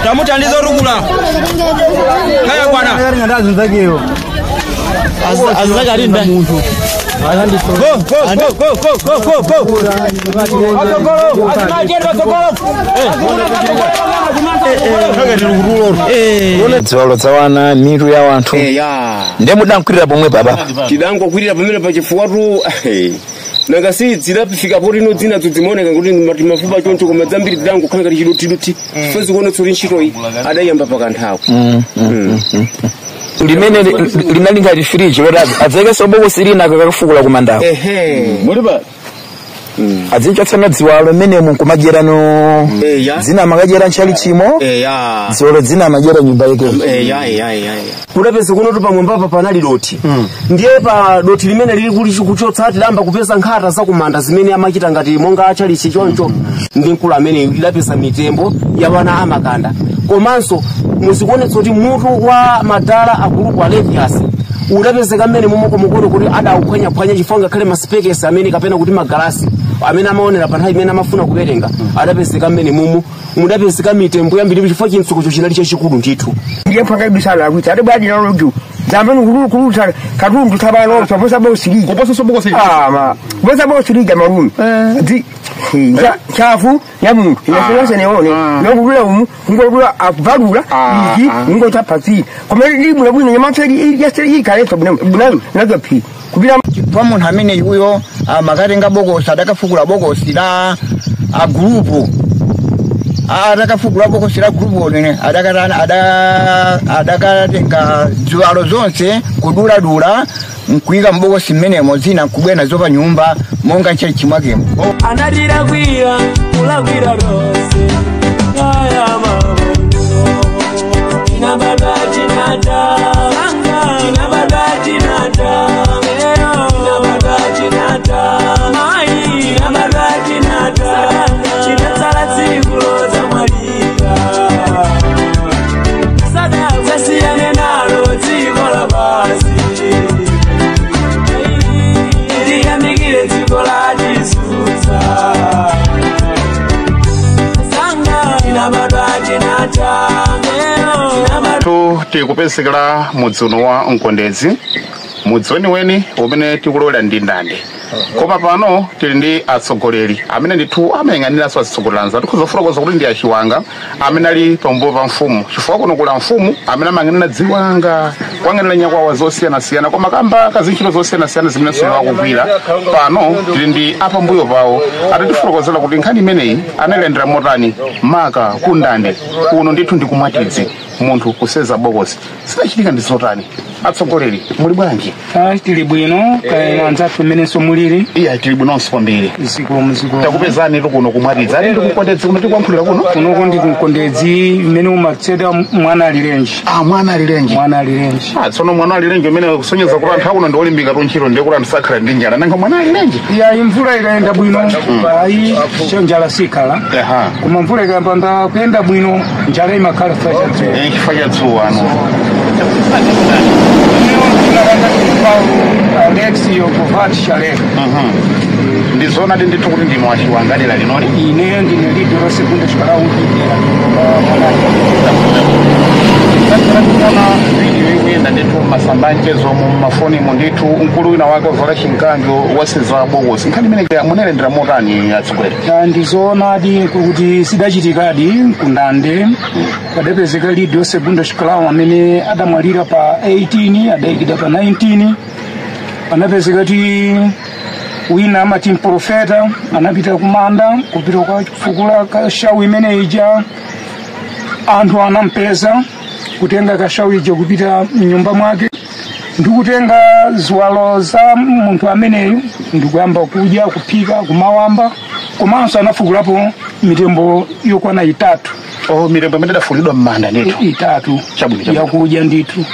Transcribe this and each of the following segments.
Tamutandizo rugula. Kaya bwana. Azagarinda. Go go go go go go go. Ziwalo zawana mitu ya wanthu. Ndiye mudankwirira pomwe baba. Tidangokwirira pamene pachifuwa tu. Nanga zidafika poti ino dzina tudzimaoneka kuti mafupa choncho koma zambiri zidangokhala ngati chidotidoti. Fezi kuona tsuri ntchito iyi adayamba pakanthawi. Limene linali ngati firiji loti adzaikeso bokosi lina akakafukula kumandako. Muliba Adzichotsana dziwalo mmenemu nkumadyerano zina amakadyera ntchali chimo ziwalo zina amadyera nyumba yake. Kudapeza kuno pamwambapa panali doti. Ndiye pa doti limene lili kuchotsa tilamba kupeza nkhata zakumanda zimene amachita ngati monga achalichi choncho ndi mkulu amene idapeza mitembo ya wana amakanda. Komanso muzikuonetsa kuti mutu wa madala agulupu Alevias udapezeka mmene momwe kuti adauphwanyaphwanya chifukwa ngakhale masipekesi amene kapena kuti magalasi amene amaonera pa nthawi imene amafuna kuwerenga adapezeka mmene mumu mudapezeka mitembo yambiri chifukwa chimtsukucho chinali chachikulu ndithu. Ndiye pakabisala kuti adabadi naloju zambeni kulukuluta katundu tabano toposa bosiri koposa bosiri ma bosa bosiri marume di chafu ya muntu inasema neone nokugula umu ngogula avalula iki ngota pasi koma libu labwino nyamateri yaseri ikaleto bunam nazo pi kubira kwa munthu amene yuyo amakatenga bokosi adakafukula bokosi la agrupu adakafukula bokosi la grupu nene adakatenga ziwalo zonse kuduladula nkuika mbokosi mmenemo zina nkubwera nazo pa nyumba monga nchechi mwakemo. Anadirakwira kulakwira rose kaya mabondo inabada chinata inabada chinata inabada chinata mai inabada chinata chinatala tsikulo za mwalira sada zasiyane nalo dziko la pasi liyamikire dziko la jisusa sanga inabada chinata. Tikupesekera mudzi uno wa Mkondedzi, mudzi weniweni umene tikulowera ndi ndande. Koma pano tili ndi atsogoleri amene ndithu amayang'aniranso atsogoleri anzathu. Tikhoza kuti ndi achiwanga amene ali pambuyo pa mfumu, chifukwa kuno kula mfumu amene amayang'anira dziwanga kuyang'anira nyakwawa zosiyanasiyana koma kamba kazintchito zosiyanasiyana zimene akugwira. Pano tili ndi apambuyo pawo atatifotokozera kuti nkhani imeneyi analandira motani maka kundande kuno ndithu ndi kumwatidzi munthu kuseza bokosi zidachitika ndi zotani. Atsogoleri muli bwanji? Tili bwino kaya anzathu mmenenso mulili. Iya tili bwinonso kwambiri. Zikomo. Takupezani tu kuno kumwatidzi ati ndikunkondedzi kuno tikuyankhulira kuno kunoko ndi kunkondedzi mmene umatseda mwana alilenji. Mwana alilenji. Mwana alilenji. Tsono mwana alilenji umene kusonyeza kuti anthu akuno ndi olimbika tu ntchito ndiye kuti anthu sakhala ndi njala. Nanga mwana alilenji? Iya imvula ikayenda bwino ayi njala sikhala. Koma mvula ikayamba kuyenda bwino njala imakhala chifukwa cha dzuwa. Chifukwa cha dzuwa ano. Alexio Kovat Shalek. Ndizona ndithu kuti ndinu achiwanga dera linoli. Ine ndine leader wa segunda escolar video ikuyenda ndithu masamba mchezo mu mafoni mu ndithu mkulu wina wake wavala chinkanjo waseza bokosi. Nkhani imene munalendera motani atsogoleri? Ndizonadi kuti sidachitikadi kundande padapezeka leader wa segunda escolar amene adamwalira pa 18 adayikidwa pa 19. Panapezeka kuti wina amati mprofeta anapita kumanda kupita kukafukula kashawu imene ija anthu anampeza kutenga kashawu ija kupita mnyumba mwake ndikutenga ziwalo za munthu ameneyu ndikuyamba kudya kuphika kumawamba komanso anafukulapo mitembo yokwana itatu. Mitembo imene idafukulidwa m'manda ndithu itatu chabwino yakudya ndithu.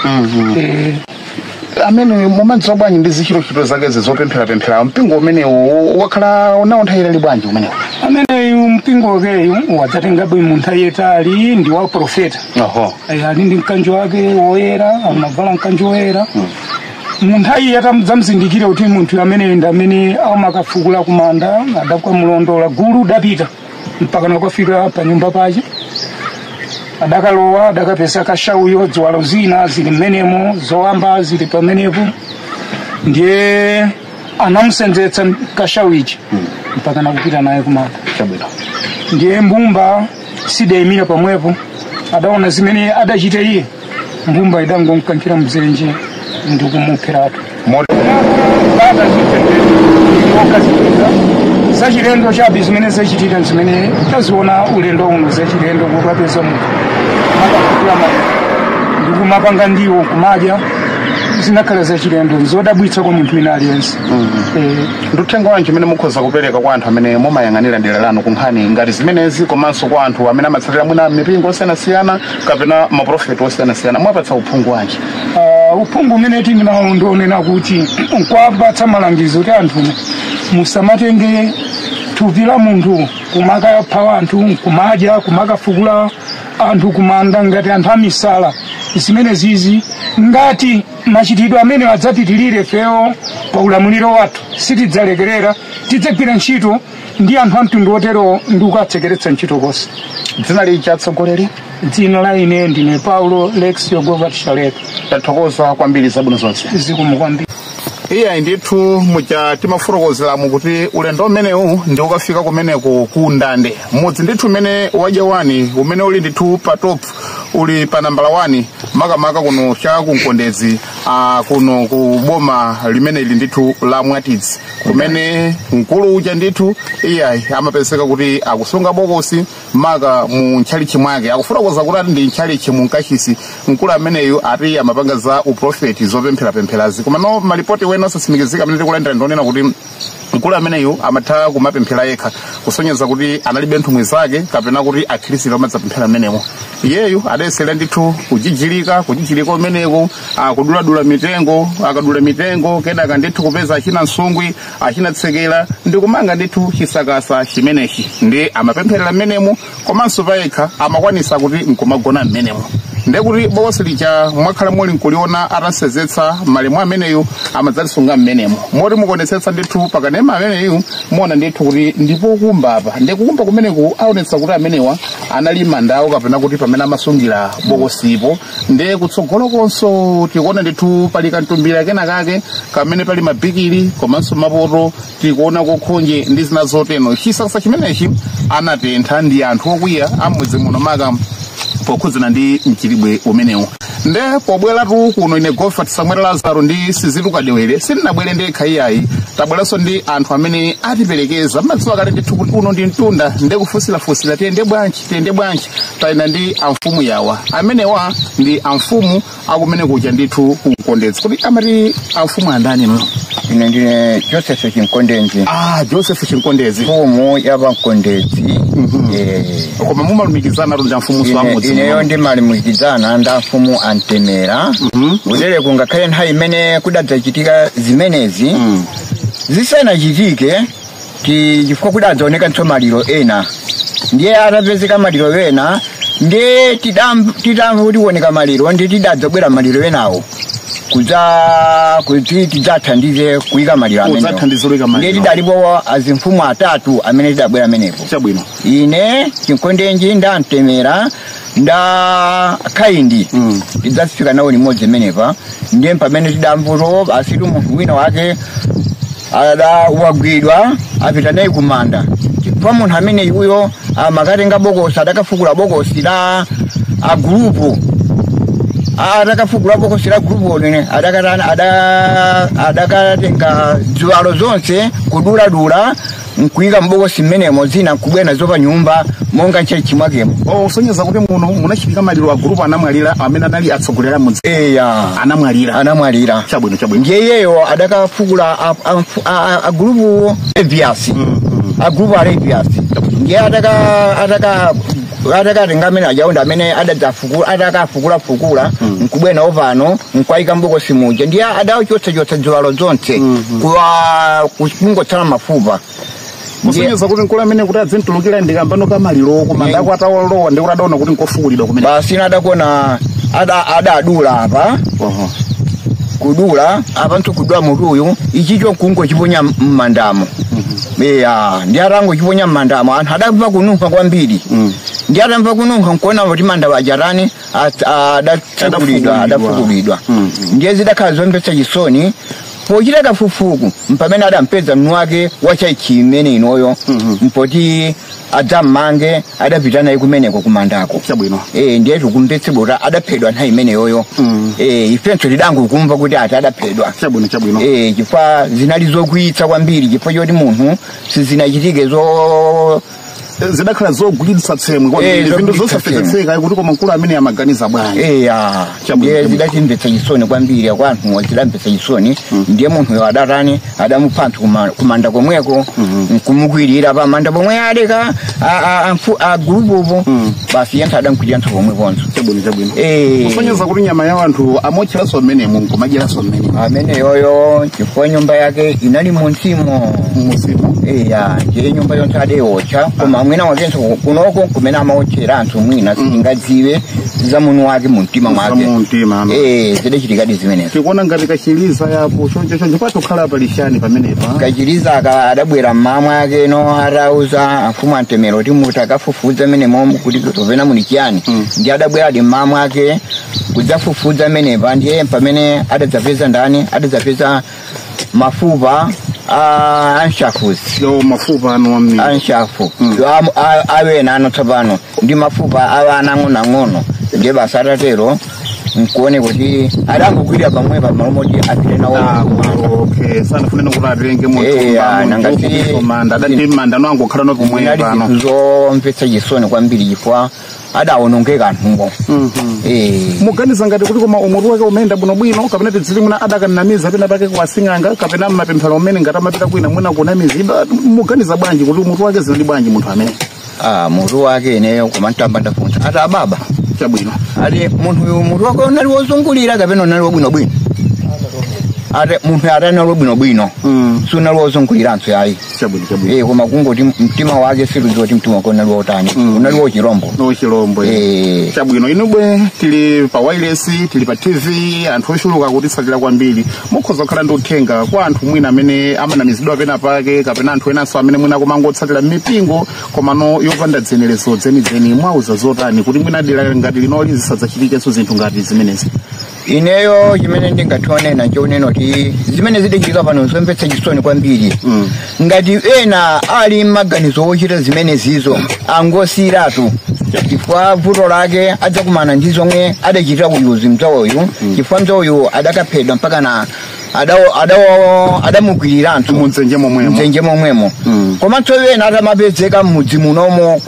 Amene mumadziwa bwanji ndi zichitochito zakezi zopempherapemphera mpingo umenewu wakhala nawo nthawi itali bwanji umenewu? Ameneyu mpingo wakeyu wadzatengabe munthawi yetali ndi wa profeta. Ali ndi mkanjo wake woyera amavala mkanjo woyera. Munthu ayi atamdzamzindikira kuti munthu amene ndi amene amakafukula kumanda, adakamulondola gulu dapita mpaka nakafika pa nyumba pache. Adakalowa adakapeza kashauyo, ziwalo zina zili mmenemo, zoamba zili pamenepo. Ndiye anamusenzetsa kashau ichi mpaka nakupita naye kumanda. Ndiye mbumba sidayimira pamwepo, adaona zimene adachita iye, mbumba idangonkankhira mzenje ndikumupheratu. Zachilendo chabe zimene zachitika zimene taziona ulendo uno, zachilendo kukapeza munthu makafukula ndikumapanga ndiwo kumadya, zinakhala zachilendo zodabwitsa kwa munthu wina aliyense. Ndi uthenga wanji umene mukhoza kupereka kwa anthu amene mumayang'anira dera lanu kunkhani ngati zimenezi, komanso kwa anthu amene amatsatira mwina mipingo osiyanasiyana kapena maprofeti osiyanasiyana, mwapatsa uphungu wanji? Uphungu umene tili nawo ndionena kuti nkwapatsa malangizo kuti anthu musamatenge thupi la munthu kumakapha anthu, kumadya, kumakafukula anthu kumanda ngati anthu amisala. Zimene zizi ngati machitidwe amene adzapitirire fewo pa ulamuliro wathu sitidzalekerera, tidzagwira ntchito ndi anthu amtundu otero ndi kukatsekeretsa ntchito konse. Dzina lija atsogoleri? Dzina la ine ndine Paulo Lex Yogovat Shalek. Tathokoza kwambiri, zabwino zonse. Zikomo kwambiri. Iya ndithu muja timafotokozeramu kuti ulendo umenewu ndi ukafika kumeneko ku Ndande, mudzi ndithu umene wadya 1 umene uli ndithu pa top, uli pa nambala 1 makamaka kuno cha kunkondedzi, kuno ku boma limene ili ndithu la Mwatidzi, kumene mkulu uja ndithu iyayi amapezeka kuti akusunga bokosi maka mu ntchalichi mwake. Akufotokoza kuti ati ndi ntchalichi mu nkachisi. Mkulu ameneyu ati amapanga za uprofeti zopempherapempherazi, komano malipoti wena osasimikizika amene tikulandira ndionena kuti mkulu ameneyu amatha kumapemphera yekha, kusonyeza kuti analibe nthumwi zake kapena kuti akhristu amadzapemphera amenemo. Iyeyu adayesera ndithu kujijilika kumeneko, kuduladula mitengo, akadula mitengo kenaka ndithu kupeza achina nsungwi achina tsekera ndi kumanga ndithu chisakasa chimenechi, ndi amapempherera mmenemo, komanso payekha amakwanisa kuti nkumagona mmenemo. Ndekuti bokosi lija mwakhala muli nkuliona atasezetsa malemu ameneyu amadzalisunga mmenemo. Moti mukuonetsetsa ndithu pakanema ameneyu muona ndithu kuti ndipo kumba apa, ndikukumba kumeneku aonetsa kuti amenewa anali mandawo kapena kuti pamene amasungira bokosipo. Ndiye kutsogolo konso tikuona ndithu pali kantumbira kena kake kamene pali mabikiri komanso mapoto, tikuona kukhonje ndi zina zotero. Chisakasa chimenechi anatentha ndi anthu okwiya amudzi muno maka pokhudzana ndi mchitidwe umenewu. Nde pobweratu kuno ine Gofat Samuel Lazaro ndi Sizitu Kadewere sindinabwere ndekha iyayi, tabweranso ndi anthu amene atiperekeza. Madziwa kale ndithu kuti uno ndi mtunda, ndekufunsirafunsira tiyende bwanji, tayenda ndi amfumu yawa. Amenewa ndi amfumu akumene kuja ndithu kunkondedzi. Kuti amati amfumu andani ino? Ine ndine Joseph Chinkondedzi. Joseph Chinkondedzi, mfumu ya Bankondedzi. Koma mumalumikizana ndi amfumu amudzi? Ineyo ndimalumikizana ndi amfumu antemera. Kutereko ngakhale nthawi imene kudadzachitika zimenezi zisanachitike, chifukwa kudadzaoneka ntso maliro ena, ndiye atapezeka maliro ena ndiye titamva kuti kuoneka maliro, ndi tidadzabwera maliro enawo kuti tidzathandize kuyika maliro amenewo. Ndiye tidalipo azimfumu atatu amene tidabwera amenepo. Chabwino. Ine Chinkondenji ndantemera nda Kaindi tidzafika nawo limodzi menepa. Ndiye pamene tidamvuto asitu munthu wina wake ada wagwidwa apita naye kumanda, chifukwa munthu amene uyo amakatenga bokosi, adakafukula bokosi la agrupu, atakafukula bokosi la grupu lene adakatenga ziwalo zonse kuduladula nkuyika mbokosi mmenemo, zina nkubwera nazo pa nyumba monga nchechi mwakemo. Usonyeza kuti muno munachitika maliro a grupu anamwalira amene anali atsogolera mudzi. Eya, anamwalira. Chabwino. Chabwino. Ndiye iyeyo adakafukula a grupu Avias, a grupu Arabias. Ndiye atakatenga amene ajaunda amene adadzafukula atakafukula nkubwera nawo pano nkwayika mbokosi muja. Ndiye adachotsa ziwalo zonse kungotsala mafupa. Kusonyeza kuti mkulu amene kuti adzintulukira ndikambano kamaliro kumanda ako atawalowa ndi kuti adaona kuti nkofukulidwa kumene. Basi ine adakona adadula apa. Kudula abantu kudula mutu uyu ichicho kungo chiponya mmandamo. Eya, ndi arango chiponya mmandamo anthu adamva kununkha kwambiri. Ndi atamva kununkha nkuona kuti manda ajarani adatsekulidwa, adafukulidwa. Ndiye zidakhala zomvetsa chisoni pochita kafukufuku mpamene adampeza mnu wake wachaichi imene inoyo mpoti adzammange adapita naye kumeneko kumandako. Chabwino. Ndiye tikumvetse bota adaphedwa nthawi imeneyoyo. Ifenso tidangokumva kuti ati adaphedwa. Chabwino, chabwino. Chifukwa zinali zokwiyitsa kwambiri, chifukwa choti munthu sizinachitike zo zidakhala zogwiritsa tsemwe kwambiri, zinthu zogwiritsa tsemwe. zosapezetseka kuti koma mkulu amene amaganiza bwanji. Eya, Chabwino, ndiye chabwino. zidatimvetsa chisoni kwambiri kwa anthu, zidamvetsa chisoni. Ndiye munthuyo adatani, adamupha anthu kumanda komweko, nkumukwirira pamanda pomwe aleka agulupupo basi yanthu adamkwirira anthu pomwe ponso. Chabwino, chabwino. Kusonyeza kuti nyama ya anthu amotcheranso mmenemo nkumadyeranso mmenemo. Ameneyoyo chifukwa nyumba yake inali munsimo. Musimu. Eya, ndiye nyumba yonse adayotcha, koma mwina wakenso kunoko kumene amaotchera anthu mwina sitingadziwe za munu wake mumtima mwake. Mumtima. Zidachitikadi zimenezo. Tikuona ngati kachiliza yapo choncho choncho patokhala palishani pamenepa. Kachiliza aka adabwera mmamwa ake no atauza amfumu amtemero kuti muti akafufuza menemo kuti topena muli chiyani. Ndiye adabweradi mmamwa ake kudzafufuza menepa, ndiye pamene adadzapeza ndani, adadzapeza mafupa a anshafuzi. Yo mafupa anu amene. Anshafu awena ano tsopano ndi mafupa awa anang'onoang'ono. Ndiye basa atatero nkuone kuti adangokwirira pamwe pamalo moti apite nawo. Okay, sanafune kuti atenge Nangati- manda adati manda no angokhala no pomwe zinali pano. zinthu zomvetsa chisoni kwambiri chifukwa adawonongeka anthuwo. Muganiza ngati kuti koma umutu wake umayenda bwinobwino kapena tidziti mwina adakanamiza pena pake kuwasing'anga kapena mmapemphero umene ngati amapita kwina mwina kunamizidwa, muganiza bwanji kuti umutu wake zinali bwanji munthu amene? Mutu wake ineyo koma ntamba ndafunsa ati ababa. Chabwino. Ati munthu uyu mutu wake unali wozungulira kapena unali wabwinobwino? Ati munthu ati anali wabwinobwino, sunali wozunguliranso yayi. Chabwino, chabwino. Koma kungoti mtima wake siludziwa kuti mtima wake unali wotani, unali wochirombo. Nochirombo. Chabwino, inubwe tili pa wireless, tili pa TV, anthu ochuluka kutitsatira kwambiri. Mukhoza kukhala ndi uthenga kwa anthu mwina amene amanamizidwa pena pake kapena anthu enanso amene mwina kumangotsatira mipingo komano yopanda dzenerezo dzenidzeni, mwauza zotani kuti mwina dera ngati linoli zisadzachitikenso zinthu ngati zimenezi? Ineyo chimene ndingationena nchonena kuti zimene zidachitika pano zomvetsa chisoni kwambiri. Ngati ena ali maganizo wochita zimene zizo angosiyiratu, chifukwa vuto lake adzakumana ndi zomwe adachita uyuzi mdzawoyu, chifukwa mdzawoyu adakaphedwa mpaka na adamukwirira anthu mudzenje momwemo. Mdzenje momwemo. Komanso ena atamapezeka m'mudzi munomo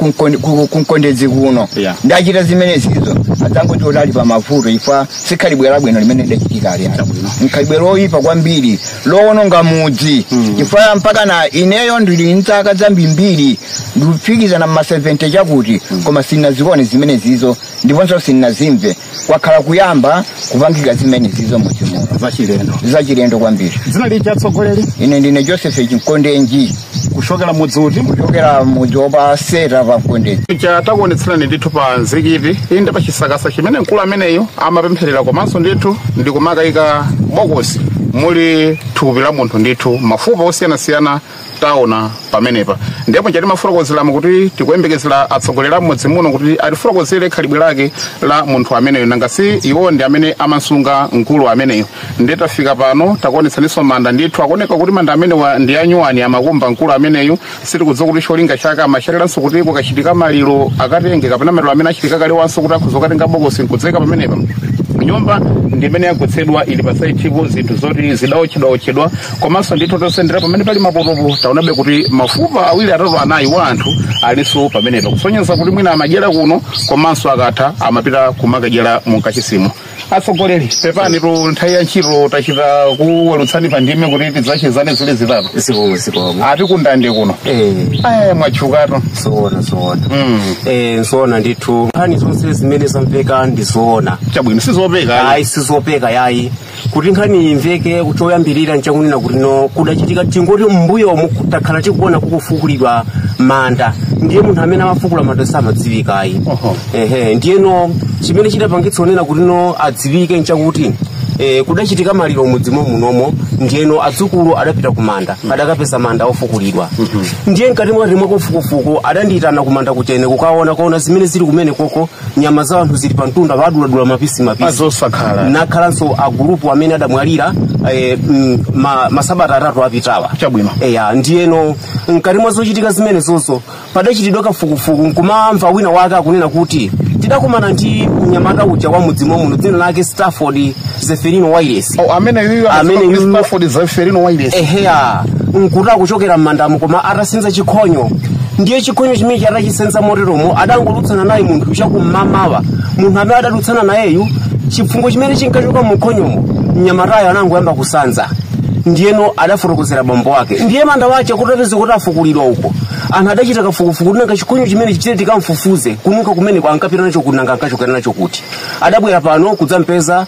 kunkondedzi kuno ndachita zimene zizo adzangoti kuti ali pamavuto, chifukwa sikhalibwe labwino limene lidachitika ali ano, nkhalibwe loyipa kwambiri lowononga mudzi, chifukwa mpaka na ineyo ndili nzaka zambirimbiri ndikufikizana mma 70 chakuti, koma sindinazione zimene zizo ndiponso sindinazimve. Kwakhala kuyamba kupangika zimene zizo mudzi muno. Zachilendo. Zachilendo kwambiri. Dzina lija atsogoleri? Ine ndine Joseph Chinkondenji. Kuchokera mudzi uti? Kuchokera mudzi wopaseta pa Mkondedzi. Takuonetserani ndithu pa nzikiti inde pa chisakasa chimene mkulu ameneyo amapempherera, komanso ndithu ndikumakayika bokosi muli thupi la munthu ndithu mafupa osiyanasiyana taona pamenepa. Ndipo chati mafotokozeramo kuti tikuyembekezera atsogoleri a mudzi muno kuti atifotokozere khalidwe lake la munthu ameneyo, nanga si iwo ndi amene amasunga mkulu ameneyo. Ndiye tafika pano takuonetsaninso manda ndithu, akuoneka kuti manda amenewa ndi anyuwani amakumba mkulu ameneyo. Sitikudziwa kuti cholinga chake amachaliranso kuti kukachitika maliro akatenge kapena maliro amene achitika kalewanso kuti akhoza kukatenga bokosi nkudzeka pamenepa. Nyumba ndi imene yagwetsedwa ili pa saithipo zinthu zoti zidaotchedwaotchedwa, komanso ndithu tosendera pamene pali mapotopo taonabe kuti mafupa awiri atatu anayi wa anthu alinso pamenepa, kusonyeza kuti mwina amadyera kuno komanso akatha amapita kumakadyera munkachisimo. Atsogoleri, pepani tu nthawi ya ntchito tachita kuwerutsani pa ndime kuti tidzachezane zile zitatu. Zikomo, zikomo. Ati kundande kuno. Mwatchukatu. Zoona, zoona. Zoona ndithu. Nkhani zonse zimene zamveka ndi zoona. Chabwino, sizopeka. Ayi, sizopeka yayi. Kuti nkhani imveke choyambirira nchakunena kuti no kudachitika tingoti m'mbuyomu takhala tikuona kukufukulidwa manda, ndiye munthu amene amafukula manda samadziwika ayi. Ndiyeno chimene chidapangitsa onena kuti no adziwike nchakuti Kudachitika maliro mudzimo munomo, ndiyeno adzukulu adapita kumanda, adakapeza manda ofukulidwa. Ndiye mkati mwati mwakufukufuku adandiyitana kumanda kuchene kukaona kaona zimene zili kumene koko, nyama za anthu zili pa mtunda vaduladula mapisi mapisi Azosakhala. Nakhalanso agulupu amene adamwalira masabata atatu apitawa. Chabwino. Eya, ndiyeno mkati mwa zochitika zimene zonso padachitidwa kafukufuku, nkumamva wina wake akunena kuti tidakumana ndi mnyamata uja wa mudzimo muno, dzina lake Stafford Zeferino Wireless. Oh, amene yuyu Amene yuyu- Stafford Zeferino Wireless. Eheya, nkuti akuchokera m'mandamo koma atasenza chikhonyo. Ndiye chikhonyo chimene atachisenza moteromo, adangodutsana naye munthu chakum'mamawa. Munthu amene adadutsana nayeyu, chipfungo chimene chinkachoka mukhonyomo, mnyamatayo anangoyamba kusanza. Ndiyeno adafotokozera bambo wake. Ndiye manda wache kuti apeze kuti afukulidwa uko, anthu adachita kafukufuku tinanga chikhonyo chimene chichite tikamfufuze kunuka kumene ankapita nacho kuti nanga ankachokera nacho kuti. Adabwera pano kudzampeza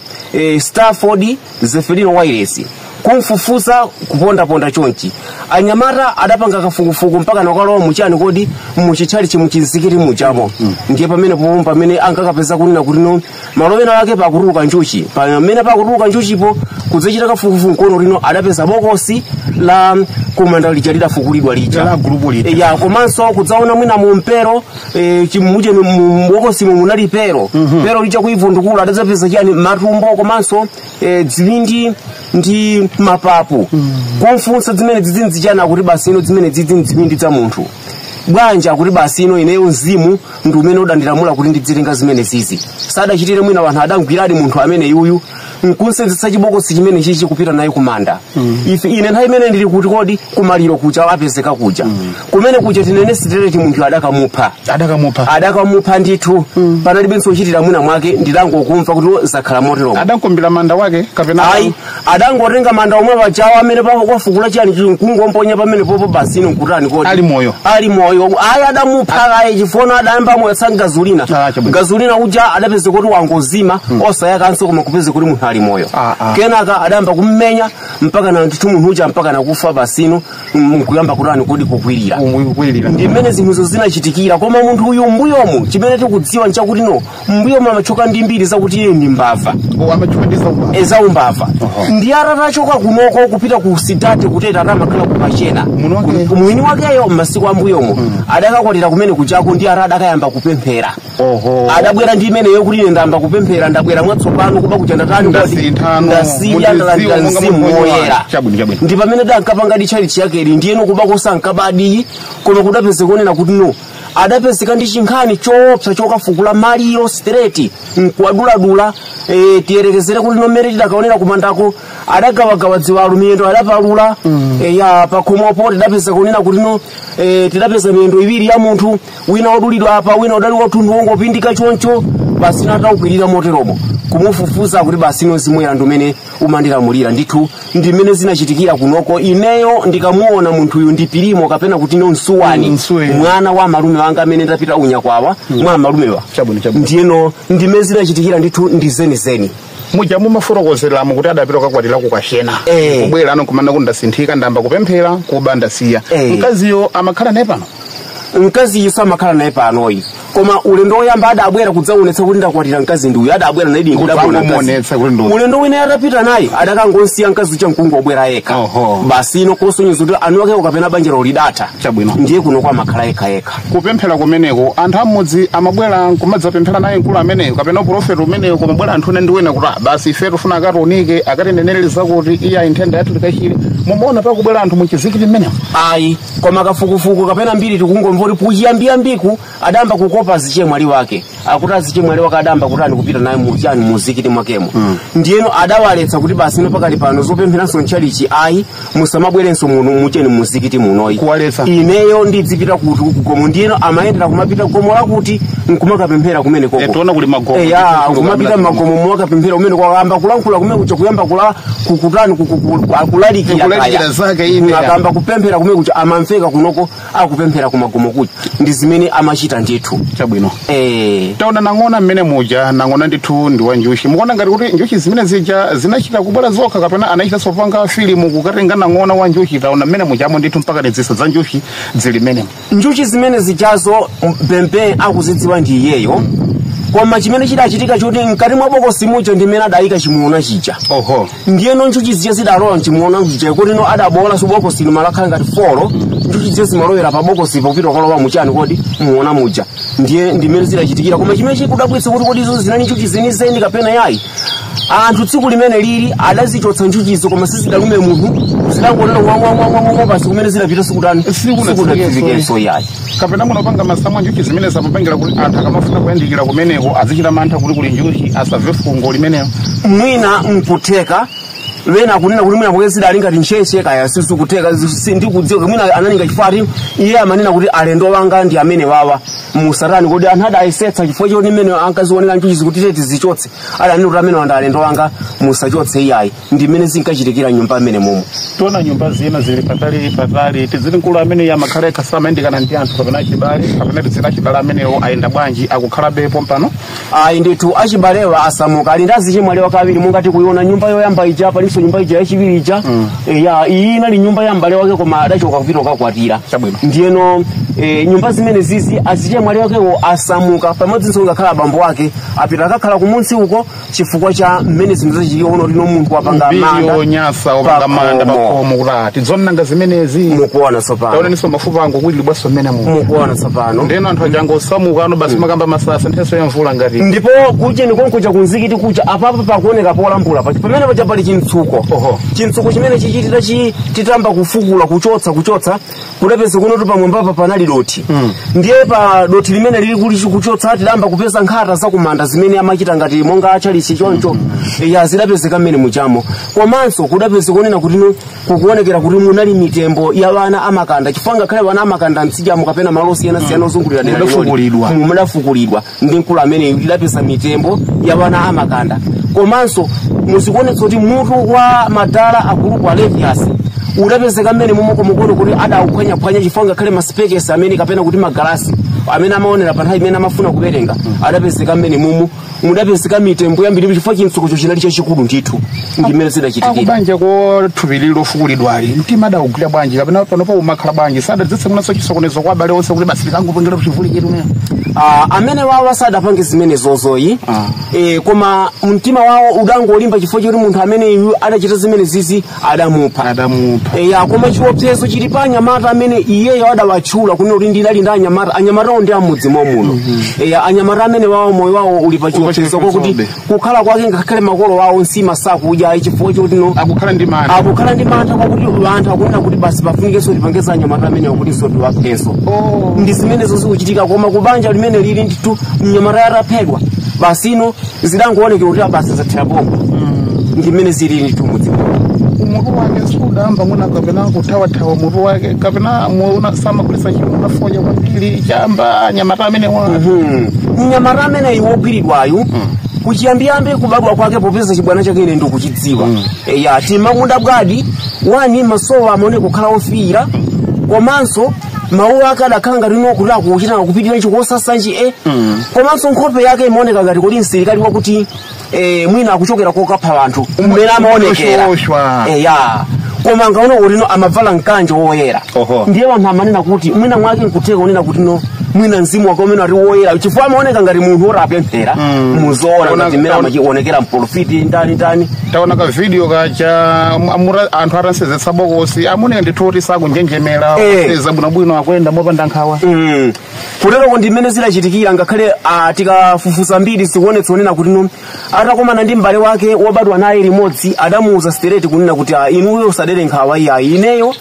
Stafford Zeferino Wireless, kumfufuza kupondaponda chonchi. Anyamata adapanga kafukufuku mpaka nakalowa muchani kodi muchitchali chimuchizikiti mujamo. Ndiye pamene popo pamene ankakapeza kunena kuti no malo ena wake pakutuluka njuchi, pamene pakutuluka njuchipo kudzachita kafukufuku nkono lino adapeza bokosi la kumanda lija lidafukulidwa lija La gulupu lija. Ya, komanso kudzaona mwina mu mpero, chimuje mu bokosi mu munali pero pero lija kuivundukula adadzapeza chiyani matumbo komanso dziwindi ndi mapapu. Kumfunsa zimene dzidzi chana kuti basi ino zimene dzidzi nziwindi za munthu bwanja, akuti basi ino ineyo mzimu ndi umene udandilamula kuti ndidzitenga zimene zizi. Sadachitire mwina, wanthu adamgwiradi munthu amene yuyu nkunsenzetsa chibokosi chimene chichi kupita naye kumanda. Ife ine nthawi imene ndili kuti kodi kumaliro kuja apezeka kuja kumene kuja, tinene sitereti munthu adakamupha. Adakamupha. Adakamupha ndithu. Panalibenso kuchitira mwina mwake, ndidangokumva kuti zakhala moteromo. Adankumbira manda wake kapena? Ayi, adangotenga manda omwe pajawo amene wafukula chiyani kungomponya pamene popo basi ino nkutani kodi. Ali moyo? Ali moyo. Ayi, adamupha ayi, chifukwa adayamba moyo sa gazulina. Ah, chabwino. Gazulina uja adapeza kuti wangozima osayakanso, koma kupeza kuti munthu ali moyo. Kenaka adayamba kummenya mpaka na ndithu munthu uja mpaka nakufa basino, nkuyamba kutani kodi kukwirira. Kukwirira. Ndi mmene zinthuzo zinachitikira. Koma munthu uyu mbuyomu chimene tikudziwa nchakuti no mbuyomu amachoka ndi mbiri zakuti iye ndi mbava. Amachoka ndi zaumbava. Ezaumbava. Ndi atatachoka kunoko kupita ku Sidate kuteta atamakhala kupachena Mwini wake? Mwini wakeyo m'masiku ambuyomo adakakwatira kumene kuchako, ndi ata adakayamba kupemphera. Adabwera ndi imeneyo kuti ine ndayamba kupemphera, ndabwera mwatsopano, kuba kuja ndatani kodi? Ndasinthano, Ndasiya, mundiziwa ndalandira monga mzimu munthu woyera. Chabwino, chabwino. Ndi pamene dankapanga di tchalitchi chakeli. Ndiyeno kuba kosankabadi, koma kudapezeka kunena kuti no adapezeka ndi chinkhani choopsa chokafukula maliro straight nkuwaduladula. Tiyerekezere kuti no mmene tidakaonera kumandako adagawagawa dziwalo, miyendo adapalula. Ya, pakhomopo tidapeza kunena kuti no tidapeza miyendo iwiri ya munthu wina wodulidwa apa, wina udali wathunthu wongopindika choncho. Basi nataukwirira moteromo, kumufufuza kuti basi ino zimwera ndi umene umandilamulira ndithu. Ndi mmene zinachitikira kunoko. Ineyo ndikamuona munthuyu ndi Pilimo kapena kuti no Msuwani. Msuweni. Mwana wa malume wanga amene ndapita unyakwawa mwa malumewa. Chabwino, chabwino. Ndiyeno ndimene zinachitikira ndithu, ndi zenizeni. Muja mumafotokozeramo kuti adapita kukakwatira kukachena, kubwera ano kumanda kuti ndasinthika, ndamba kupemphera, kuba ndasiya. Mkaziyo amakhala naye pano? Mkaziyo samakhala naye panoyi, koma ulendo woyamba adabwera kudzaonetsa kuti ndakwatira mkazi ndi uyu, adabwera naye dingo. Kudzamuonetsa kuti ndi uyu. Ulendo wina atapita naye adakangosiya mkazi uja mkungobwera yekha. Basi ino kosonyeza kuti anu akewo kapena banjalo lidatha. Chabwino. Ndiye kuno kwa amakhala yekha yekha. Kupemphera kumeneko, anthu amudzi amabwera kumadzapemphera naye mkulu ameneyo kapena uprofeti umeneyo? Kumabwera anthu ene ndi wena kuti, "Ah, basi ife tifuna akationike akatineneleza kuti iya nthenda yathu tikachire"? Mumaona pakubwera anthu muchizikiti mmenemo? Ayi, koma kafukufuku kapena mbiri tikungomva kuti kuchiyambiyambiku adamba kukopa azichemwali wake, akuti azichemwali wake adamba kuti ani kupita naye muchani muzikiti mwakemo. Ndiyeno adawaletsa kuti basi ino pakali pano zopempheranso ntchalichi ayi, musamabwerenso muno mucheni muzikiti munoyi. Kuwaletsa. Ineyo ndidzipita kuti kugomo. Ndiyeno amayendera kumapita gomo lakuti nkumakapemphera kumene koko. Tiona kuli magomo. Ya, kumapita magomo mwakapemphera kumene kwakamba kulankhula kumene kuja kuyamba kula kukutani kulalikira. Kulalikira Kaya. zake ine. Akamba kupemphera kumene kuja amamveka kunoko akupemphera kumagomo kuja, ndi zimene amachita ndithu. Chabwino. Taona nang'ona mmene muja, nang'ona ndithu ndi wa njuchi. Mukuona ngati kuti njuchi zimene zija zinachita kubwera zokha kapena anachita sopanga filimu kukatenga nang'ona wa njuchi? Taona mmene mujamo ndithu mpaka ni zisa za njuchi zili mmenemo. Njuchi zimene zijazo mpempe akuzidziwa ndi iyeyo. Koma chimene chidachitika choti mkati mwa bokosi muja ndimene adayika chimuona chija. Oho. Ndiyeno njuchi zija zidalowa mchimuona chija kuti no adabola subokosi limalakhala ngati folo, njuchi zija zimalowera pa bokosi popita kolowa muchani kodi muona muja. Ndiye ndimene zidachitikira. Koma chimene chikudabwitsa kuti kodi izo zinali njuchi zenizeni kapena yayi. Anthu tsiku limene lili adazichotsa njuchizo koma sizidalume munthu, zidangonena wamwamwamwamwa basi kumene zidapita sikutani sikunadziwikenso yayi. Kapena munopanga masamu njuchi zimene zapapangira kuti anthu akamafuna kuyandikira kumeneko azichita mantha kuti kuli njuchi asamve fungo limenelo. Mwina nkutheka wena kunena kuti mwina poke zidali ngati ntchentche kaya sizikutheka ndikudziwa mwina analinga chifukwa ati iye amanena kuti alendo wanga ndi amene wawa musatani kodi anthu adayesetsa chifukwa choti mmene ankazionera njuchi kuti tete tizichotse adanena kuti amene wanda alendo wanga musachotse iyayi. Ndi mmene zinkachitikira nyumba mmene momo. Tiona nyumba zina zili patali patali tizili mkulu amene amakhala yekha samayendekana ndi anthu kapena achibale kapena tizili achibale amenewo ayenda bwanji akukhalabe pompano. Ayi ndithu achibalewa asamuka ali ndi azichimwalewa kawiri mungati kuiona nyumba yoyamba ija palinso nyumba ija yachiwiri ija. Ya iyi inali nyumba ya m'bale wake koma adachoka kupita kukakwatira. Ndiyeno nyumba zimene zizi azichemwali wakewo asamuka pamodzinso ngakhala abambo ake apita akakhala kumunsi uko chifukwa cha mmene zinthu zachitika kuno lino munthu wapanga manda nyasa wapanga manda pakhomo kuti tidzonanga zimenezi mukuona tsopano taoneninso mafupa angu kuti libwaso mmene mu mukuona tsopano. Ndeno anthu ajangosamuka ano basi makamba masasa nthenso ya mvula ngati ndipo kuja ndikonkuja kunzikiti kuja apapo pakuoneka polambula pamene paja pali chintsuko. Chintsuko chimene chichitira titamba kufukula kuchotsa kudapeza kuno pamwambapa panali doti. Ndiye pa doti limene lili kuchotsa tidamba kupeza nkhata zakumanda zimene amachita ngati monga achalichi choncho. Ya zidapezeka mmene muchamo. Komanso kudapeza kunena kuti kukuonekera kuti munali mitembo ya wana amakanda chifukwa ngakhale wana amakanda mtsijamo kapena malo osiyanasiyana ozungulira dera mudafukulidwa ndi mkulu amene idapeza mitembo ya wana amakanda. Komanso muzikuonetsa kuti mutu wa madala agulupu a Levias udapezeka mmene momwe kuti adauphwanyaphwanya chifukwa ngakhale masipekesi amene kapena kuti magalasi amene amaonera pa nthawi imene amafuna kuwerenga adapezeka mmene mumu mudapezeka mitembo yambiri chifukwa chintsukucho chinali chachikulu ndithu ndi mmene zidachitikira. Akubanja ko thupi lofukulidwali mtima adawugwira bwanji kapena panopo umakhala bwanji sadadzetse munaso chisokonezo kwa abale onse kuti basi likangopangira chivuli chetu mene. Amene wawo sadapange zimene zozoyi. Koma mtima wawo udangolimba chifukwa choti munthu amene iyu adachita zimene zizi adamupha. Ya koma chiopsezo chili pa anyamata amene iyeyo adawatchula kunena kuti ndidali ndi anyamata anyamatawo ndi amudzi momuno. Ya anyamata amene wawo moyo wawo uli pa chiopsezo kuti kukhala kwake ngakhale makolo wawo nsima sakudya chifukwa choti no akukhala ndi mantha akukhala ndi mantha kwakuti anthu akunena kuti basi pafunikenso tipangeze anyamata amene akutinso tiwaphenso. Ndi zimenezo zikuchitika koma kubanja limene lili ndithu mnyamata ataphedwa basino zidangoonekera kuti abasi zathera pomwe ndi mmene zilili ndithu mudzi. Mutu wake sudamba mwina kapena kuthawathawa mutu wake kapena muona samagulitsa chimuna foja kwambiri chamba anyamata amene wa Mnyamata amene wogwiridwayu kuchiyambiyambi kubadwa kwake popeza chibwana chake ine ndikuchidziwa. Ya timamunda bwadi wani masowa amaone kukhala ofiira komanso mawu ake adakhala ngati no kuti akuchita kupitira chikosasanji komanso nkhope yake imaoneka ngati kodi msilikali wakuti mwina akuchokera kokapha anthu mmene amaonekera. Ya koma ngaona kuti no amavala mkanjo woyera. Ndiye anthu amanena kuti mwina mwake nkutheka kunena kuti no mwina mzimu wake umene ati woyera chifukwa amaoneka ngati munthu worapemphera muzoona ngati mmene amachionekera mprofiti ndani ndani. Taona ka video kacha anthu atansezetsa bokosi amunena ndithu kuti sakunjenjemera zabwinobwino akuyenda mopanda nkhawa. Kuteroko ndi mmene zidachitikira ngakhale tikafufuza mbiri zikuonetsa kunena kuti no atakomana ndi m'bale wake wobadwa naye limodzi adamuuza straight kunena kuti inuyo usadere nkhawa iyayi ineyo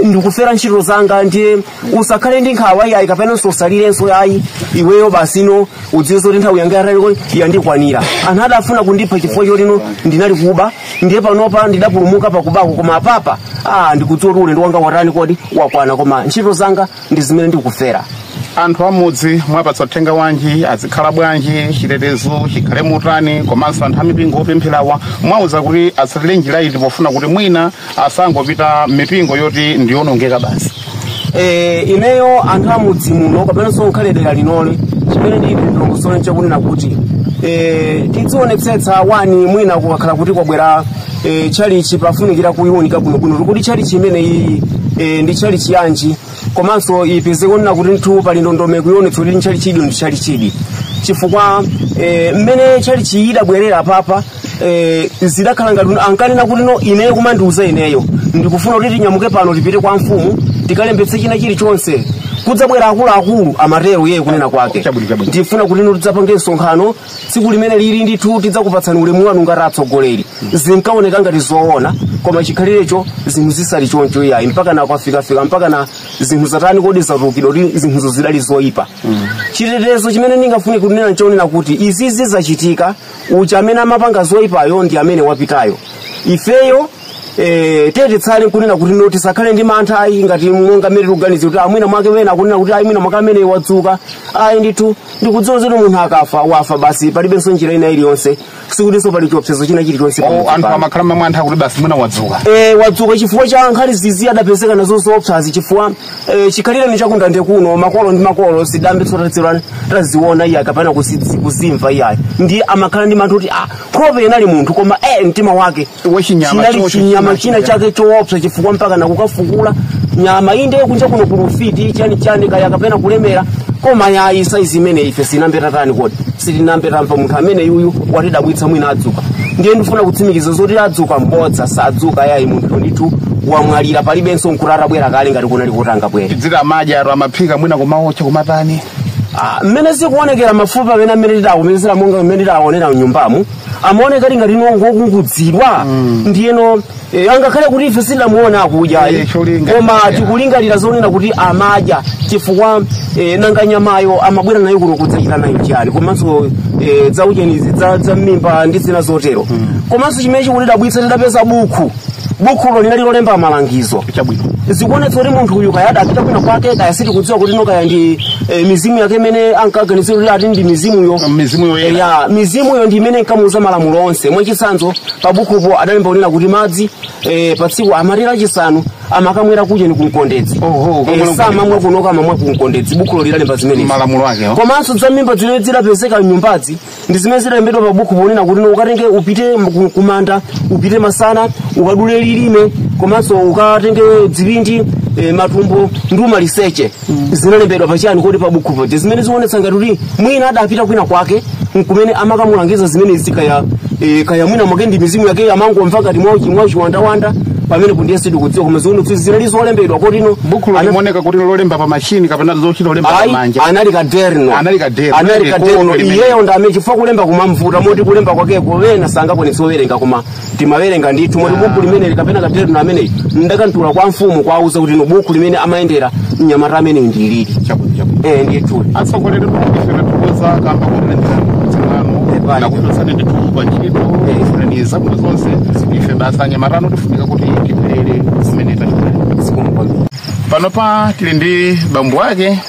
ndikufera ntchito zanga ndiye usakhale ndi nkhawa iyayi kapenanso usalirenso yayi iweyo basino udziwe zoti nthawi yanga yataliko yandikwanira. Anthu adafuna kundipha chifukwa choti no ndinali kuba ndiye panopa ndidapulumuka pakubako koma apapa ndikudziwa kuti ulendo wanga watani kodi wakwana koma ntchito zanga ndi zimene ndikufera. Anthu amudzi mwapatsa uthenga wanji azikhala bwanji chitetezo chikhale mutani komanso anthu amipingo opempherawa mwauza kuti atsatire njira iti pofuna kuti mwina asangopita mipingo yoti ndiyonongeka basi. Ineyo anthu amudzi muno kapenanso nkhale dera linoli chimene ndili chakunena kuti tidzionetsetsa wani mwina kukakhala kuti kwabwera chalichi pafunikira kuiwunika bwinobwino kuti chalichi imene iyi ndi chalichi yanji komanso ipeze kunena kuti nthu pali ndondomeko ionetsa kuti nchalichidi ndi chalichidi. Chifukwa mmene chali chiyidabwerera papa, zidakhala ngati ankanena kuti no, ineyo kumandiuza ineyo ndikufuna kuti tinyamuke pano tipite kwa mfumu tikalembetse china chilichonse, kudzabwera akuluakulu, amatero iye kunena kwake. Ndifuna kuti ino tidzapange msonkhano tsiku limene lili ndithu tidzakupatsani ulemu wanu ngati atsogoleri. Zinkaoneka ngati zoona, koma chikhalirecho zinthu zisali choncho iyayi, mpaka na kwafikafika mpaka na zinthu zatani kodi zatulukidwa kuti zinthuzo zidali zoyipa. Chitetezo chimene ndingafune kunena nchonena kuti izizi zachitika, uja amene amapanga zoyipayo ndi amene wapitayo. Ifeyo tete nkunena kuti no, tisakhale ndi mantha ayi, ngati monga mmene tikuganiza kuti amwina mwake wena akunena kuti ayi, mwina mwake amene wadzuka. Ayi ndithu, ndikudziwa zoti munthu akafa wafa basi, palibenso njira ina iliyonse, sikutinso pali chiopsezo china chilichonse. O, anthu amakhala mamwe anthu akuti basi mwina wadzuka. Wadzuka chifukwa cha nkhani zizi adapezeka nazo zoopsazi, chifukwa chikhalire ni chakundande kuno makolo ndi makolo sidambe tsotatsirwa taziona iyayi kapena kuzimva iyayi. Ndi amakhala ndi mantha kuti nkhope inali munthu, koma mtima wake Wachinyama. Chinali Chocho chinyama china china chake choopsa, chifukwa mpaka nakukafukula nyama inde kunja kuno kulufiti chani chani kaya kapena kulemera, koma yayi saizi imene ife sinambe tatani kodi sitinambe tamva munthu amene yuyu watidabwitsa, mwina adzuka. Ndiye ndifuna kutsimikiza zoti adzuka mbodza, sadzuka yayi. Munthu ndithu wamwalira, palibenso nkuti atabwera kale ngati kunali kutanga bwere. Tidzira amadya aro amaphika mwina kumaotcha kumatani. Mmene zikuonekera mafupa amene amene tidakomezera monga mmene tidaonera mnyumbamu amaoneka ngati ngokungudzidwa. Ndiyeno angakhale kuti ife sidamuona akudya, Cholinga. Koma tikulingalira zonena kuti amadya, chifukwa nanga nyamayo amabwera nayo kuno kudzachita nayo chiyani? Komanso dzauchenizi za mmimba ndi zina zotero. Komanso chimene chikutidabwitsa, tidapeza bukhu. Bukhulo linali lolemba malangizo. Zikuonetsa kuti munthu uyu kaya adapita kwina kwake, kaya sitikudziwa kuti no kaya ndi mizimu yake imene ankaganizira kuti ati ndi mizimuyo. Mizimu yoyera. Ya, mizimuyo ndi imene inkamuuza malamulo onse. Mwachitsanzo, pa bukupo adalemba kunena kuti madzi pa tsiku amatera chisanu amakamwera kuja ni kumkondedzi. Oho, kamwera. Samamwa kunoka, amamwa kumkondedzi. Bukhulo lidalemba zimenezi. Malamulo ake, oh. Komanso za mimba zimene zidapezeka mnyumbazi ndi zimene zidalembedwa pa buku ponena kuti no, ukatenge upite kumanda, upite masana, ukadule lilime, komanso ukatenge dzipindi, matumbo ndi umaliseche. Zinalembedwa pachani kodi? Pa bukupo, zimene zikuonetsa ngati kuti mwina adapita kwina kwake nkumene amakamulangiza zimene kaya kaya mwina mwake ndi mizimu yake amangomva ngati mwachiwandawanda pamene kundiye sitikudziwa, koma zikuonetsa zinali zolembedwa kotino. Buku limoneka kuti lolemba pa machini kapena zochita lolemba pa Ayi, manja? Anali kaderno. Anali kaderno. Anali kaderno. Limene. Iyeyo ndi amene, chifukwa kulemba kumamvuta, moti kulemba kwakeko wena sangakwanitsa kuwerenga, koma timawerenga ndithu. Moti buku limene kapena kaderno ameneyi ndakantula kwa mfumu kwauza kuti no, buku limene amayendera mnyamata ameneyi ndi lili. Chabwino, chabwino. Ndithu. Atsogoleri, ife tathokoza kamba kuti Epali. nakuchotsani ndithu pa ntchito, kufunani zabwino zonse. Ife basa anyamatano tifunika kuti tibwerere zimene tachitira. Panopa tili ndi bambo ake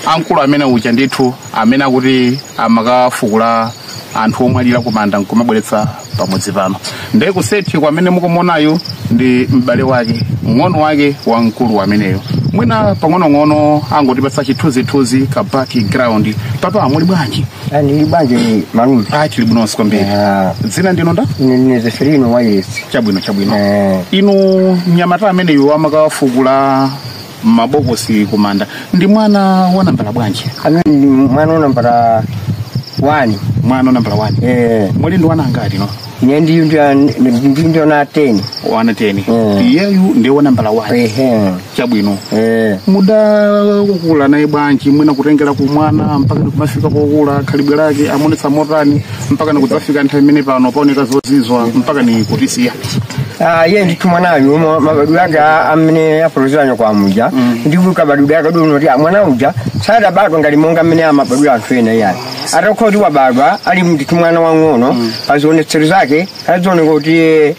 amkulu amene uja ndithu amene akuti amakafukula anthu omwe alira kumanda nkumabweretsa pamudzi pano. Ndiye kusethi kwamene mukumonayo ndi m'bale wake, mng'ono wake wa mkulu ameneyo. Mwina pang'onong'ono angotipatsa chithunzithunzi ka background. Papa, muli bwanji? Ndili bwanji, malume? Ah, tili bwinonso kwambiri. Dzina ndino nda? Ine ndine Zeferino Wireless. Chabwino, chabwino. Inu, mnyamata ameneyo amakafukula mabokosi kumanda ndi mwana wa nambala bwanji? Amene ndi mwana wa nambala 1. Mwana wa nambala 1? Eh. Muli ndi wana angati no? Ine ndi na 10. Wana 10? Iyeyu ndi wa nambala 1? Ehe. Chabwino. Eh. Mudakukula naye bwanji, mwina kutengera kumwana mpaka nikumafika pokula, khalidwe lake amonetsa motani mpaka nikudzafika nthawi imene pano paoneka zozizwa mpaka ni kutisiya? Ah, iye ndithu mwanayu mabadwe ake amene apolozeranya kwa muja ndikuti kabadwe ake duno kuti mwana uja sadabadwa ngati monga amene amabadwira anthu ena iyayi. Atakhala kuti wabadwa ali ndithu mwana wang'ono, pa zionetsero zake azioneka kuti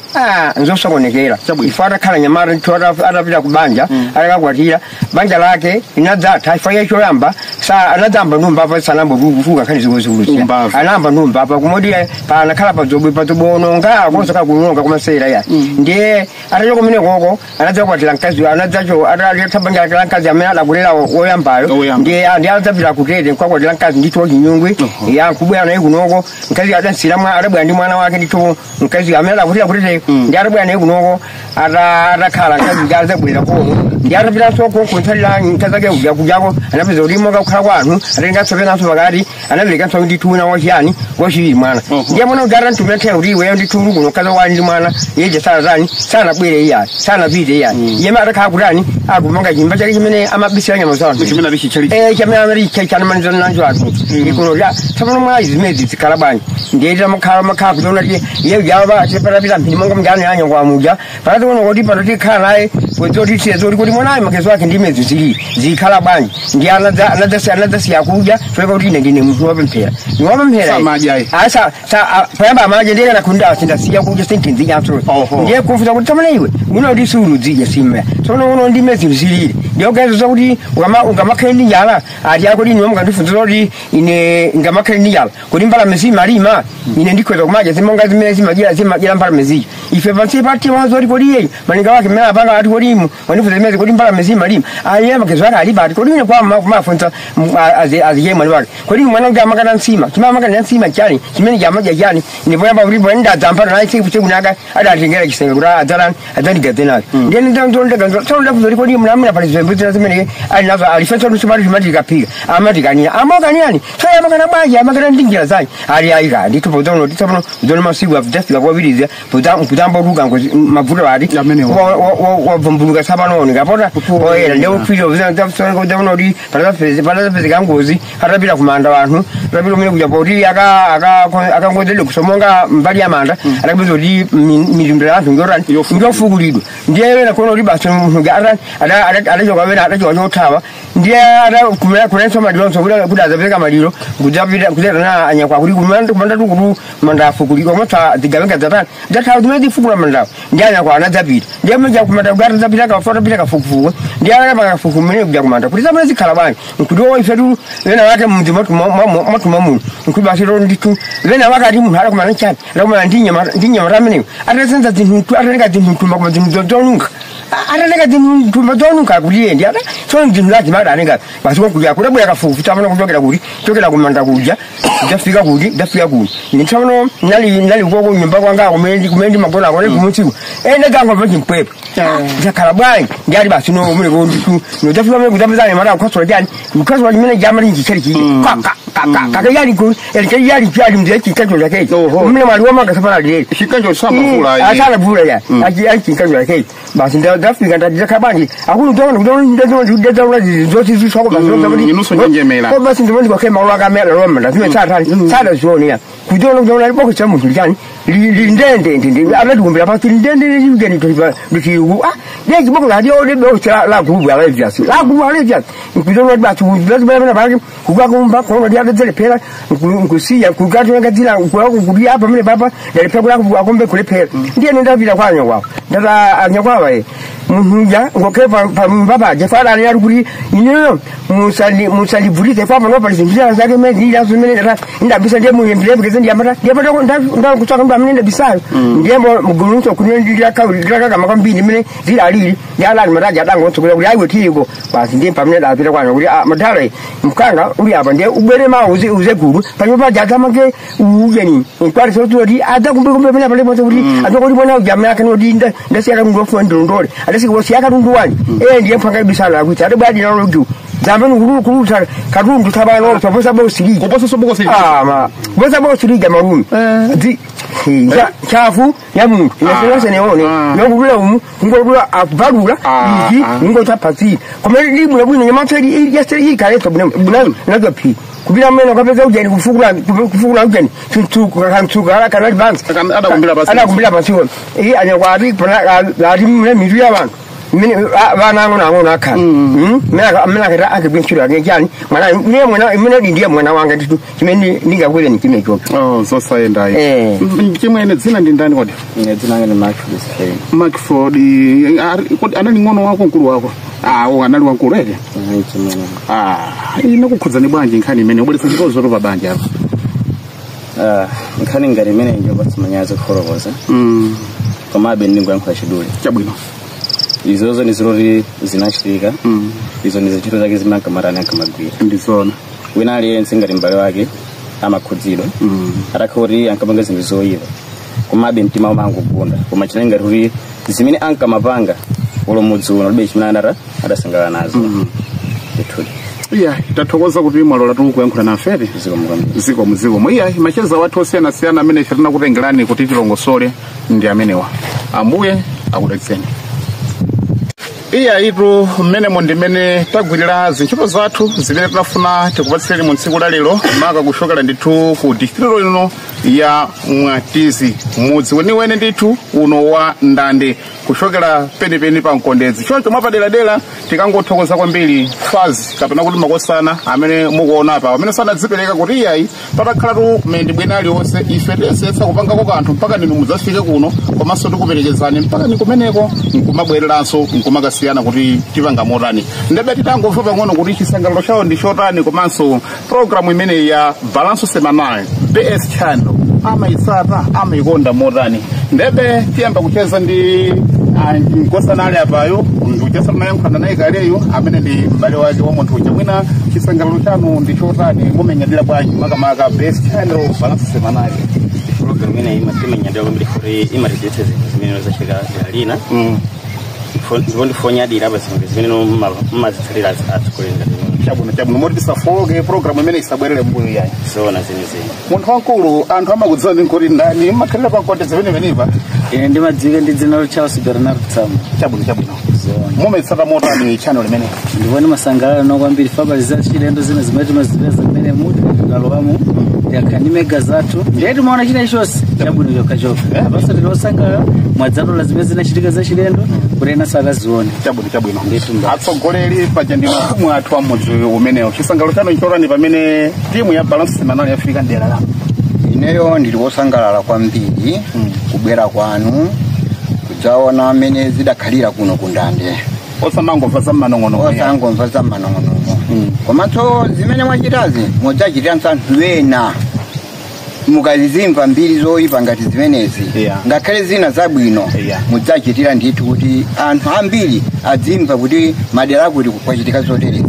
nzosokonekera. Ifo atakhala nyamata ndithu, atapita ku banja, atakakwatira, banja lake linadzatha. Ifo iye choyamba sa anadzamba ndumbapa, sanambo kufuka nkhani zikozikuluziya, anamba ndumbapa kumoti panakhala padzobwe padzobononga kosaka kulonga kumasera ya. Ndiye atacho kumene koko anadzakwatira mkazi, anadzacho atatha banja lake la mkazi amene adakulera woyambayo. Ndiye adzapita kutete nkukakwatira mkazi ndithu wachinyungwi. Ya kubwera naye kunoko mkazi adansira mwa adabwera ndi mwana wake ndithu mkazi amene adakutira kutete ndi adabwera naye kunoko atakhala mkazi azabwera komo ndi atapitanso kuntsalira mkazi ake kuja kujako anapeza kuti moka kukhala kwanu atenganso penanso pakati anaperekanso ndithu wina wachiyani wachiwiri mwana ndiye mwana uja atantumira nthawi kuti iweyo ndithu uli kuno mkazi wani ndi mwana yeje sanatani sanabwere iyani sanapite iyani iye atakhala kutani akumanga chimba chake chimene amabisira nyama zawo Chimene ali chichali. Chamene amene chanamanizana nacho anthu ikuno ya tsopano mwayi zimene zikhala bwanji ndiye makhala makhala kutiona ti iye ujawa patapita mphindi monga mjani anya kwa muja pakati kuno kuti pano tikhala naye kwedzoti tiyezoti kuti mwanayi makezo ake ndi imezi zili zikhala bwanji ndiye anadzasiya kudya choeka kuti ine ndine munthu wapemphera niwapemphera Samadya ayi. asa sa payamba amaje ndiye kana kunda sindasiya kudya sintinzinyaso Oho. ndiye kufuza kuti tsopano iwe uno ndi suludzidya simya tsopano uno ndi imezi zilili ndiye kuganiza kuti ungamakhale ndi njala ati akuti ine mukandifunza kuti ine ngamakhale ndi njala kuti mbalame zimalima ine ndikhweza kumadya zimonga zimene zimadyera zimadyera mbalame zija ife pansi patima zoti kodi iyeyo malinga wake mmene apanga ati kodi imu wandifunza zimene kodi mbalame zimalima aliye magezo ake alibe ati kodi ine kwa kumafunza aziye mwani wake kodi mwana uja amakana nsima chimene amakana nsima chani chimene chamadya chani ndipo yamba kuti pano ndadzamphana naye tsiku tsiku naka adatengera chisenga kuti adzalani adzandigadze nacho ndiye ndidzafunza kuti kodi mnamuna pali zipembedzo zimene ali nazo alifenso lusumali chimatikapika amatikanira amakanirani so amakana bwanji amakana ndi njira zanji ali ayika ndithu podzono titsopano zono masiku afika kwapiriza kutamba kutuka ngozi mavuto ati Amenewo. wavumbuluka tsapano kapota oyera ndeukwira kuti patapezeka ngozi atapita kumanda wanthu atapita kumene kuja poti akangodzedwe kusomonga mbali ya manda atakapeza kuti mitundu ya anthu njotani njofukulidwa ndiye wena kuona kuti basi munthu adachoka wena adachoka chothawa ndiye kunenso malilonso kuti adzapezeka maliro kudzapita anyakwa kuti kumanda tukutu manda afukulidwa komanso zigawenga dzatani dzathawa zimene zifukula mandawo ndiye anyakwa anadzapita ndiye mja kumanda kuti atadzapita kafuta kafukufuku ndiye akapanga kafukufuku mmene kuja kumanda kuti zamene zikhala bwanji nkuti o ifetu wena wake mudzi mwatuma muno nkuti basi to ndithu wena wake ati munthu adakumana nchani adakumana ndi nyama tameneyo atasenza zinthu atatenga zinthu mthumba koma zinthu zonunka atatenga zinthu mthumba zonunka kuti iye ndi ata tsono zinthu zake madatenga basi konkuja kudabwera kafukufuku tsapano kuchokera kuti chokera kumanda kuja ndafika kuti ndafika kuti ine tsapano nali ukoko nyumba kwanga kumene ndimagona kone kumutsiku ene gangomva chimpwepo ndakhala bwanji ndiyati basi no mune konditu nodafika mene kutapezana mara kukhasula chani kukhasula chimene chamali nchichali chije kaka yali ku yali chali mzee chikacho chake mune mwali wamanga sapana lile Chikanjo samavula ayi. asala vula ya achi chikacho chake basi ndafika ndakhala bwanji akulu ndona ndona ndona zoti ziswako basi Inunso njenjemera. ko basi ndibona kwakhe mawu akamela lomanda zimene tsatani tsada zionera kudona kudona liboko cha munthu chani lindende ndi anatikumbira pasi lindende ligeni lichiyu ah ndiye chiboko ladi ode boko cha la gubu ala vyasi la gubu ala vyasi kudona basi kudona bana bana kugakumba kono ndi adzelepera nkusiya kugato ngadzira kuya apa mene papa ndalephera kula akombe kulephera ndiye ndapita kwa anyakwawo ndata anyakwawa e munthuja ngokhe pambapaja fadani ali kuti ineyo musalivulise papa pali zinthu zina zake mene zililazo zimene ndabisa ndiye muyembelembekeze ndiyamata ndiyamata ndakutsaka mndu amene ndabisayo ndiye mgulunso ndilakakama kwambiri imene zilalili ndi alali mataja adangotsogolera kuti ayiwe tiyiko basi ndiye pamene dapita kwano kuti madala mkanga uli apa ndiye ubwere mawu uze gulu palipo paja adzamange ujeni nkwati sototi adzakumbekumbe pene paliponse kuti adzakuti mwana uja amene akanoti ndasiya katundu wofuna ndilondole adasika katundu wani eh ndiye mphanga ibisalo akuti adabwadi naloju dzamba nikuluta katundu tsapano tsaposa bosilija Kuposa sobokosi. ah ma kuposa bosilija malume dzi chafu ya munthu inasonase neone nokudula umu kungodula akuvalula ichi ngotapasi koma libula bwino nyamatso ikaleso nazo phi kupita mmene kapeza ujeni kufukula ujeni chintsuka ala kana advance Adakumbira pasi. adakumbira pasiwo iyi anyakwati ati mune mitu ya vantu mene vana ang'ono ang'ono akhala mene akati akagwintchito ake chani mwana ndiye mwana mene ndiye mwana wanga nditu chimene ndingakweze ni chimene chocho Oh, zosayendayi. Eh. Chimwene dzina ndi ndani kodi? Ine dzina langa ndi Mark Ford. Mark Ford kodi anali ng'ono wako mkulu wako? Ah, oh, anali wankulu ere. Chimwene. Ah, ine kukhudzani bwanji nkhani imene ubweretsa chikonzero pa banja apa. Ah, nkhani ngati imene njopatsa manyazi kufotokoza. Komabe ndingoyankhula chidule. Chabwino. Izozo ni ziloti zinachitika. Izo ni zintchito zake zimene ankamatani ankamagwira. Ndizona. Wina aliyense ngati m'bale wake Amakhudzidwa atakhala kuti ankapanga zinthu zoyipa, komabe mtima umangogunda, koma chinali ngati kuti zimene ankamapanga ulo mudzi uno libe chimene anata adasangalala nazo ndithudi. Iya, tathokoza kuti mwalola tikuyankhula nafere. Zikomo kwambiri. Zikomo, zikomo. Iya, macheza wathu osiyanasiyana amene ife tinakutengerani kuti tilongosole ndi amenewa. Ambuye akudalitseni. Iya, itu mmenemo ndimene tagwirira zintchito zathu zimene tinafuna tikupatsireni mu tsiku la lero, maka kuchokera ndithu ku distrito ino ya Mwatizi, mudzi weniweni ndithu uno wa Ndande, kuchokera penipeni pa Mkondedzi. Choncho mwapaderadera tikangothokoza kwambiri fazi kapena kuti makosana amene mukuona apa, amene sanadzipereka kuti iyayi patakhalatu mendibwene aliwonse ife tiyesetsa kupangako kanthu mpaka ninu mudzafike kuno, komanso tikuperekezani mpaka ni kumeneko nkumabwereranso nkumakasiyana kuti tipanga motani. Ndebe titangomva pang'ono kuti chisangalalo chawo ndi chotani, komanso programu imeneyi ya Balanço Semanal BS Channel amayitsata, amayikonda motani. Ndebe tiyamba kucheza ndi nkosana ali apayo, ndikucheza mayankhulana naye kaleyo amene ndi m'bale wake wa munthu uja. Mwina chisangalalo chanu ndi chotani, mumenyadira bwanji makamaka BS Channel Balanço Semanal? Program imene imenyadira kwambiri kuti imatidziwitsa zinthu zimene zachitika dera lina, ndipo ndifonyadira pa zinthu zimene mmazitsalira atsogoleri ngati inu. Chabwino, chabwino, moti tisafoke, programu imene isabwerere mbuyo yayi. Zoona zenizeni. Munthu wankulu, anthu amakudziwa ndi nkuti ndani, mmakhalira pa Mkondedzi penepenepa? Ine ndimadziwika ndi dzina lo Charles Bernard Tsamo. Chabwino, chabwino. Mumaitsata motani channel imene? Ndipo ndimasangalala no kwambiri fabali za chilendo zina zimene timazipeza mmene muti tikalowamo tikakhala ndi mega zathu, ndiye timaona china chonse chabwino chokhachokha. Apanso tili osangalala mwadzalola zimene zinachitika za chilendo kuti ena sakazione. Chabwino, chabwino. Ndithu mbali. Atsogoleri, paja ndi mafumu athu a mudzi umenewo, chisangalalo chanu nchotani pamene timu ya Balanço Semanal yafika mdera lanu? Ineyo ndili wosangalala kwambiri kubwera kwanu kudzaona amene zidakhalira kuno kundande. Osamangomva za mmanong'ono. Osangomva za manong'onomo, komanso zimene mwachitazi mudzachitiranso anthu ena mukazizimva mbiri zoyipa ngati zimenezi, ngakhale zina zabwino, mudzachitira ndithu kuti anthu ambiri adzimva kuti madera akuti kwachitika zoterezi.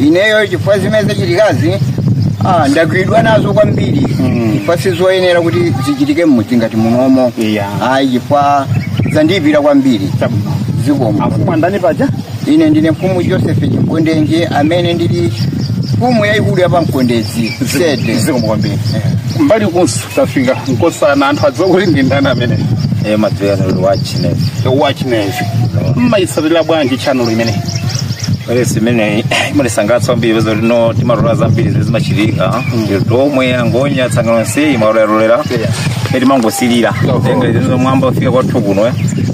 Ineyo chifukwa zimene zachitikazi ndagwidwa nazo kwambiri, chifukwa sizoyenera kuti zichitike mmudzi ngati munomo. Ayi, chifukwa zandiyipira kwambiri. Zikomo. Afumu andani paja? Ine ndine mfumu Joseph Chimkondenje, amene ndili mfumu yayikulu ya pamkondedzi sede. Zikomo kwambiri. Mbali kunso tafika nkosana, anthu adziwa kuti ndi ndani amene? Madziwikano wachinevi. Wachinevi, mmayitsatira bwanji channel imene? Welesi imene imatisangalatsa kwambiri, peza kuti no timatola zambiri zimene zimachitika tomwe angonya tsangano nse imalolera timangosilira tenga mwamba ufika kwathu kuno,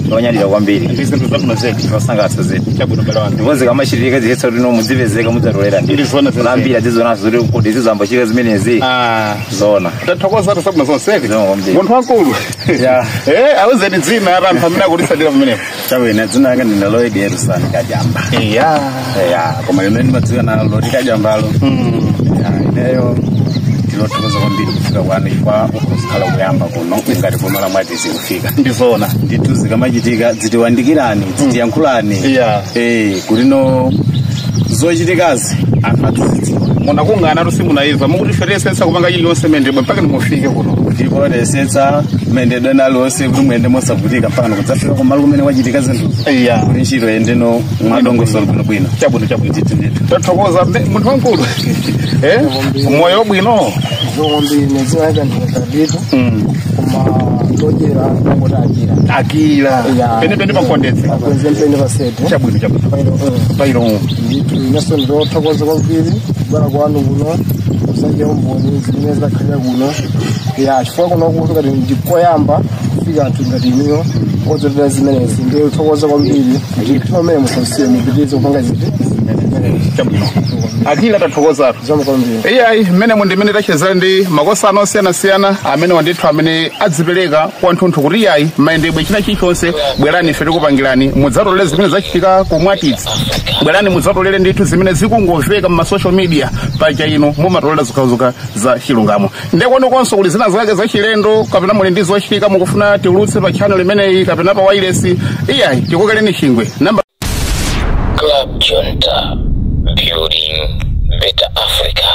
tonyadira kwambiri. Ndi zinthu zabwino zedi. Zosangalatsa zedi. Chabwino, bale wanga. Ndipo zikamachitika ziyetsa kuti no mudzipezeka mudzatolera. Ndizona zedi. Zambiri zizonazo zoti kuti zizambochitika zimenezi. Zona. Tathokoza, tasabwino zonsezi. Zikomo kwambiri. Munthu wankulu, awuzeni dzina apa anthu amene akutisatira pamenepo. Chabwino, dzina langa ndine Lloyd Erison Kajamba. Ya, koma limene ndimadziwa nalo loti Kajambalo. Ya, ineyo ndinothokoza kwambiri kufika kwanu kwa kukhala kuyamba kuno ngati boma la Mwatizi kufika. Ndizona. Ndithu zikamachitika zitiwandikirani, zitiyankhulani, kuti no zochitikazi anthu azizidziwa. Munakungana tu, simunaiva mukuti fetesetsa kupanga chiliyonse mendebwe mpaka nimufike kuno. Ndipo tesetsa mendedwe nalonse kuti muyende mosavutika mpaka nikudzafika kumalo kumene kwachitika zinthuzo, kuti ntchito yendeno mwadongosolo bwinobwino. Chabwino, chabwino. Ndithu, ndithu. Tathokoza munthu wankulu, moyo bwino. Kwambiri, nedzina yake ndikadito, koma todyera ngoti Akira. Akira. Penepene pakondedze. Pakondedze mpene pasete. Chabwino, chabwino. Pairo. Ndithu inenso ndothokoza kwambiri kubwera kwanu kuno kusadya umboni zimene zidakhalira kuno, ya, chifukwa kuno kuti ngati ndikoyamba kufika anthu ngati inuyo odzotera zimenezi, ndiye kuthokoza kwambiri ndithu pamene musausiye, mupitirize kupanga ziti. Chabwino, Akira, tathokozatu. Zikomo kwambiri. Iyayi, mmenemo ndimene tachezera ndi makosana osiyanasiyana amene wandithu amene adzipereka kwanthunthu kuti iyayi mayendedwe china chilichonse bwerani ife tikupangirani, mudzatolere zimene zachitika kumwatitsi, bwerani mudzatolere ndithu zimene zikungomveka mma social media paja ino mumatolera zokhazokha za chilungamo. Ndekuonekonso kuli zina zake zachilendo kapena muli ndi zochitika mukufuna tiulutse pa channel imeneyi kapena pa wireless, iyayi tikokereni chingwe namba. Club Junta, building better Africa.